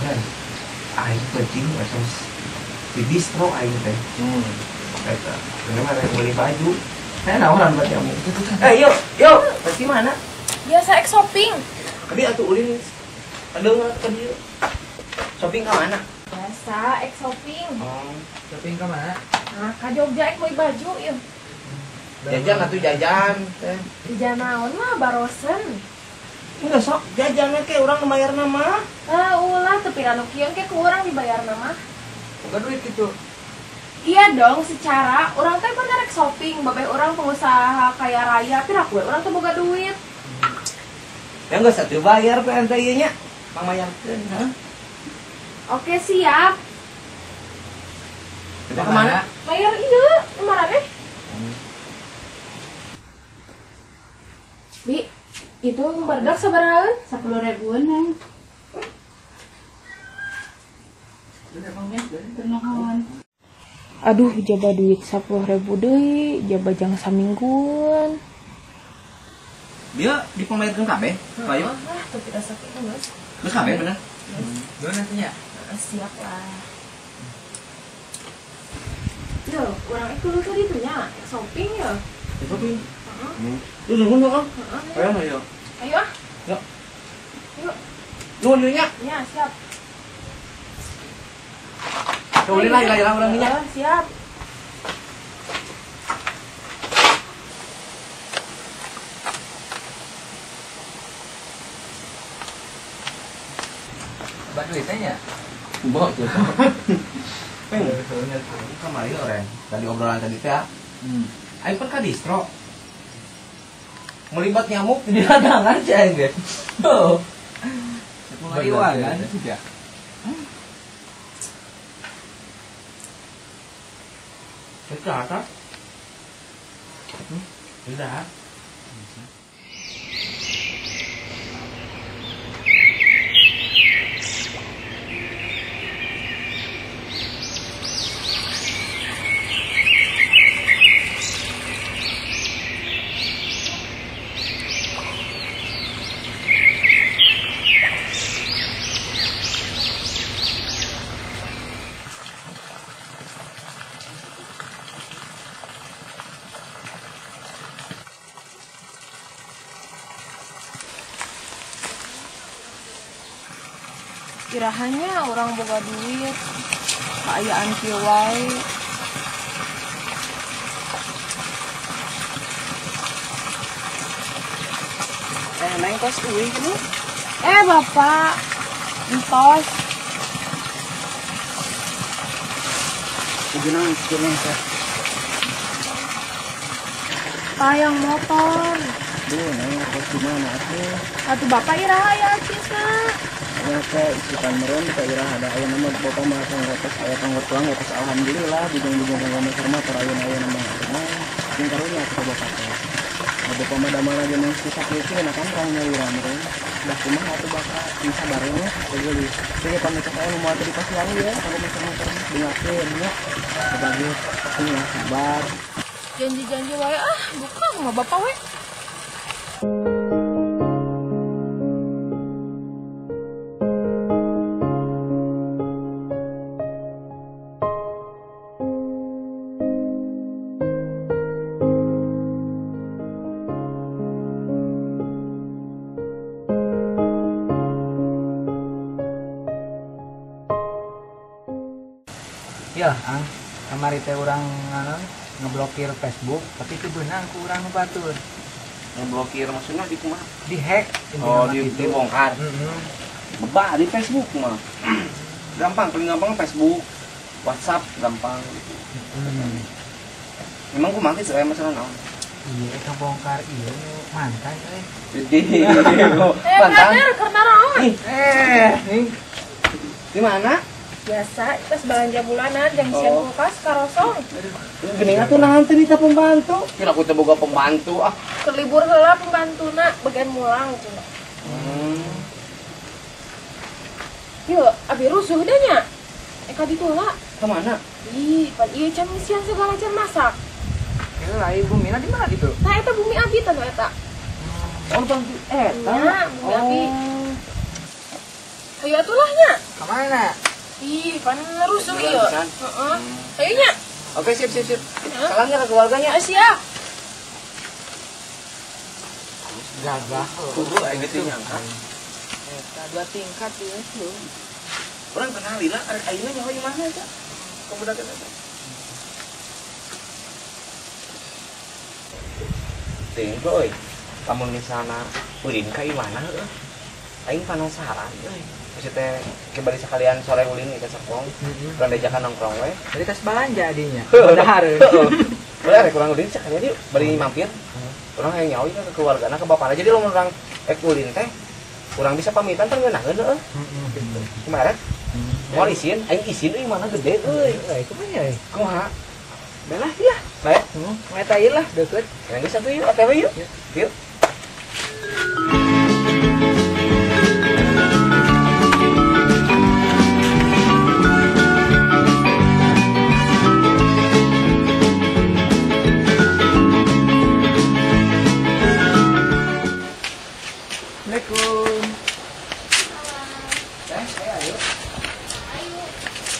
Ren. Aing penting tos di distro aing teh. Eta, ini mah rek beli baju. Saya naonan buat kamu. Eh, yuk, yuk. Berarti mana? Biasa ek shopping. Tadi atuh ulin. Aduh, ke dieu. Shopping ka mana? Biasa ek shopping. Oh, shopping ka mana? Nah, ka Jogja ek beli baju yeuh. Jajan atuh jajan teh. Jajan naon mah barosen. Enggak sok jajanna ke urang nu bayarna mah. Ah, ulah teu pira nu kieu ke ku urang dibayarna mah. Boga duit gitu. Iya dong, secara orang teh pernah rek shopping, babeh orang pengusaha kaya raya, pira kue orang teh boga duit. Ya enggak satu bayar ku ente ieu nya. Pangmayarkeun, ha? Oke, siap. Kita kemana? Bayar ieu, maraneh. Bi, itu berdak sabaraha? 10 ribuan, Neng. Nuhun. Aduh, jaba duit 10.000 deui, jaba jang samingguan. Dia dipemairkeun kabeh, ayo. Ah, tapi rasa kieu geus. Geus kabeh bener. Geus nantinya. Siap lah. Yo, urang itu lu tadi tuh nya, shopping ya. Shopping. Heeh. Lu nuhun dong. Heeh. Ayo ayo. Ayo ah. Yuk. Yuk. Nuhun deui nya. Ya, siap. Ulin lah, ilah urang nya. Siap. Bak duitnya nya? Bawa tuh. Peng, kamari orang. Tadi obrolan tadi teh. Aing pun ka distro. Melibat nyamuk di ladangan sih aing ge. Tuh. Mulai wagan sih ya. Itu apa? Udah. Kirahanya orang boga duit, kaayaan kieu wae. Neng tos euy gini. Bapak, entos. Kudu nang teh. Tayang motor. Duh, neng tos di mana atuh? Atuh bapak iraha ya cisna. Ya teh isukan meureun teh iraha da aya nama bapak mah kanggo tos aya kanggo tuang tos alhamdulillah bujang-bujang kanggo motor mah aya nama. Sing karunya atuh bapak teh. Bapak mah damana ge mung susah kieu kan rang nyalira meureun. Dah kumaha atuh bapak sing sabar nya geuli. Teh pamit saya nu moal teh dipasihan ya kanggo motor-motor dengarkeun nya. Sebagai sing sabar. Janji-janji wae ah, bukan mah bapak we. Ya, ang kamari teh urang ngeblokir Facebook, tapi itu beunang ku urang nu batur. Ngeblokir maksudnya di kumaha? Di hack. Oh, dibongkar. Heeh. Bebah di Facebook mah. Gampang, paling gampang Facebook, WhatsApp gampang gitu. Memang kumaha sih saya masalah naon? Iya, kebongkar ieu mantan euy. Jadi, mantan. Karena naon? Nih. Di mana? Biasa, kita belanja bulanan, jam siang kulkas, karosong. Gini atuh nahan teh nita pembantu. Kira aku teh boga pembantu ah. Kelibur heula pembantuna, bagian mulang cenah. Yeuh, abi rusuh da nya. Eka ditu heula. Ka mana? Ih, pan ieu can ngisian segala can masak. Ieu lain bumina di mana gitu? Tah eta bumi abi tah nu eta. Oh, bang eta. Nya, bumi abi. Ayo atuh lah nya. Ka mana? Mana? Ih, pan rusuh ieu. Heeh. Ayo nya. Oke, sip. Salamnya ke keluarganya. Siap. Gagah. Kudu aing teh nyangka. Eta dua tingkat ieu. Urang kenal lila arek ayeuna nyaho di mana eta? Pemuda eta. Teuing euy. Lamun misalna ulin ka imana heuh. Aing penasaran euy. Maksud teh ke bari sakalian sore ulin ka Serpong. Urang diajakan nongkrong we. Jadi tas balanja adinya. Dahar. Boleh arek urang ulin sakalian yuk bari mampir. Urang hayang nyaho ke keluargana ke bapana. Jadi lamun urang ek ulin teh urang bisa pamitan teh ngeunaheun heuh. Gitu. Kumaha? Moal isin, aing isin euy mana gede euy. Euy, kumaha euy? Kumaha? Belah ya. Bae. Eta ieu lah deukeut. Yang geus atuh yuk, OTW yuk. Yuk. Assalamualaikum. Teh, ayo. Ayo.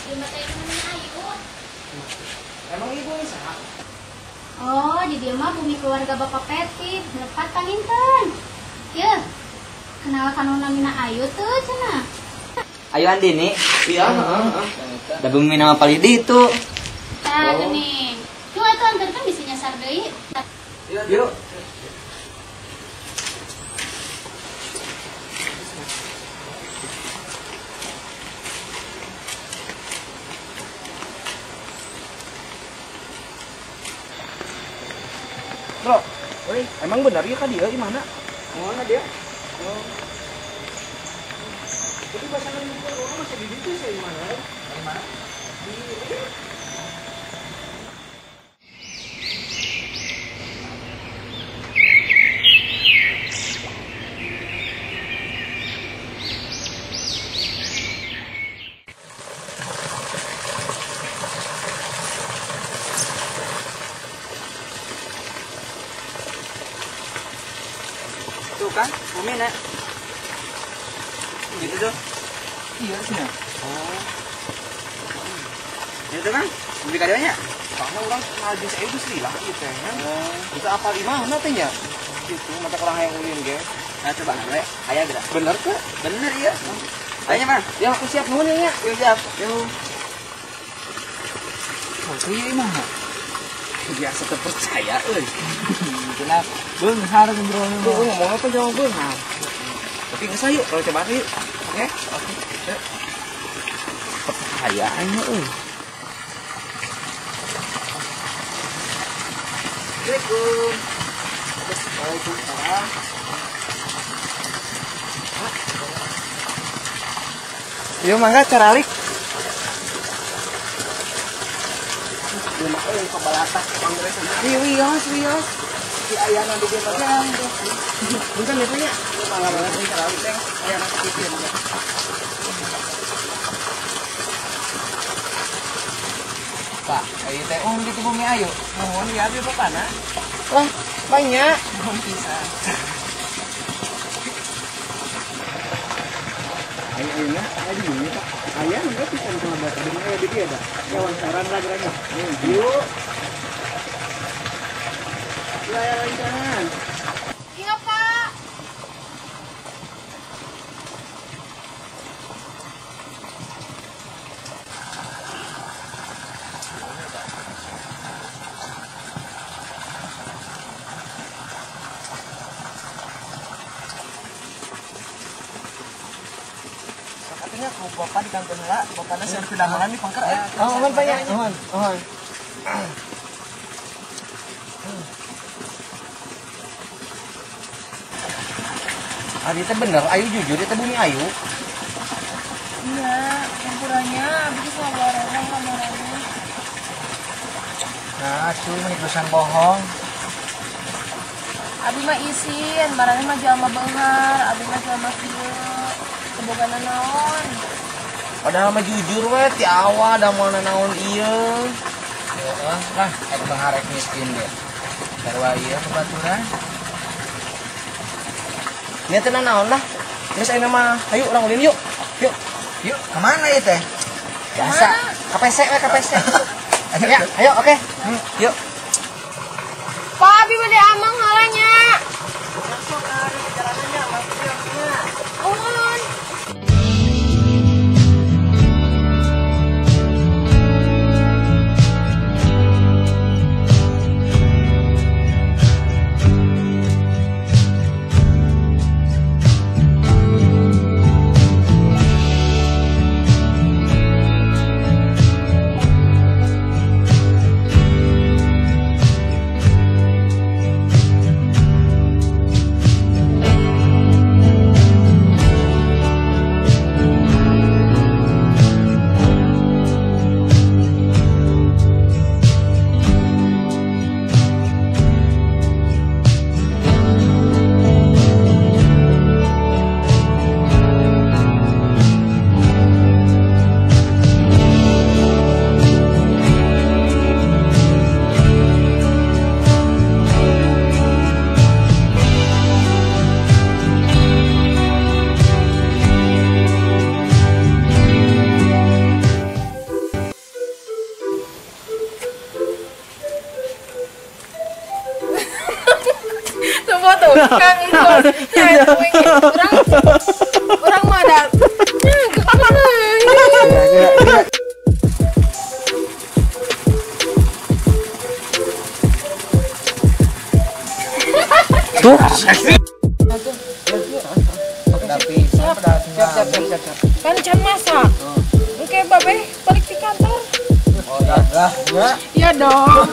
Di mata itu namanya Ayu. Emang ibu ini saha? Oh, di dieu mah bumi keluarga Bapak Peti, lepat panginten. Yeuh. Kenal kanu namina Ayu tuh cenah. Ayu Andini. Iya, heeh. Da bumi nama palih ditu. Tah geuning. Cuma atuh anterkeun bisa nyasar deui. Yuk. Bro, oi, emang benar ya ka dieu di mana? Mana dia? Oh. Tapi pasangan orang masih di situ sih di mana? Di mana? Di Tuh kan, bumi nak. Gitu tuh. Iya sih. Oh. Gitu kan, bumi kadonya. Karena orang ngaji saya itu sih lah gitu ya. Bisa apal di mana teh nya? Gitu, mata kurang hayang ulin ge. Nah, coba we, aya geura. Bener tuh? Bener iya. Ayo mah. Ya aku siap nuhun ya. Yuk siap. Yuk. Oh, iya mah. Biasa terpercaya euy. Kenapa? Beunghar ngobrolnya. Tuh ngomong apa jangan beunghar. Tapi geus yuk, kalau coba yuk. Oke? Oke. Percayaannya euy. Assalamualaikum. Waalaikumsalam. Yuk mangga caralik. Rumah euy kabalatak pangres. Wios wios. Si ayana di dieu mah. Punten ya nya. Mangga banget euy caralik teh. Ayana sakieu mangga. Pak, ayo teh di bumi ayo. Nuhun ya abi bapana. Lah, banyak. Nuhun pisan. Ayo ayeuna aya di bumi Pak. Aya enggak pisan kalau bapak di mana di dieu da. Wawancaran lah geranya. Yuk. Yuk aya wawancaran. Iya, Pak. Katanya ku bapak di kantor heula, bapakna siap daharan di pangker. Oh, mohon Pak ya. Mohon, mohon. Ari teh bener, Ayu jujur teh bumi Ayu. Iya, campurannya abis sama bareng kamarnya. Nah, cuy meni terusan bohong. Abi mah isin, barangnya mah jalma beunghar, abi mah jalma kieu. Kebogana naon. Padahal mah jujur we ti awal da moal naon ieu. Heeh, lah ek beunghar ek miskin ge. Sarua ieu babaturan. Nya teh naon lah. Geus ayeuna mah hayu urang ulin yuk. Yuk. Yuk, kemana ya teh? Biasa. KPC we KPC. Ya, ayo oke. Yuk. Pak, abi bade amang halanya. Mohon. Tuh, Kang itu. Orang mah ada. Tuh. Siap. Kan can masak. Oke, babe balik di kantor. Oh, ya lah. Iya dong.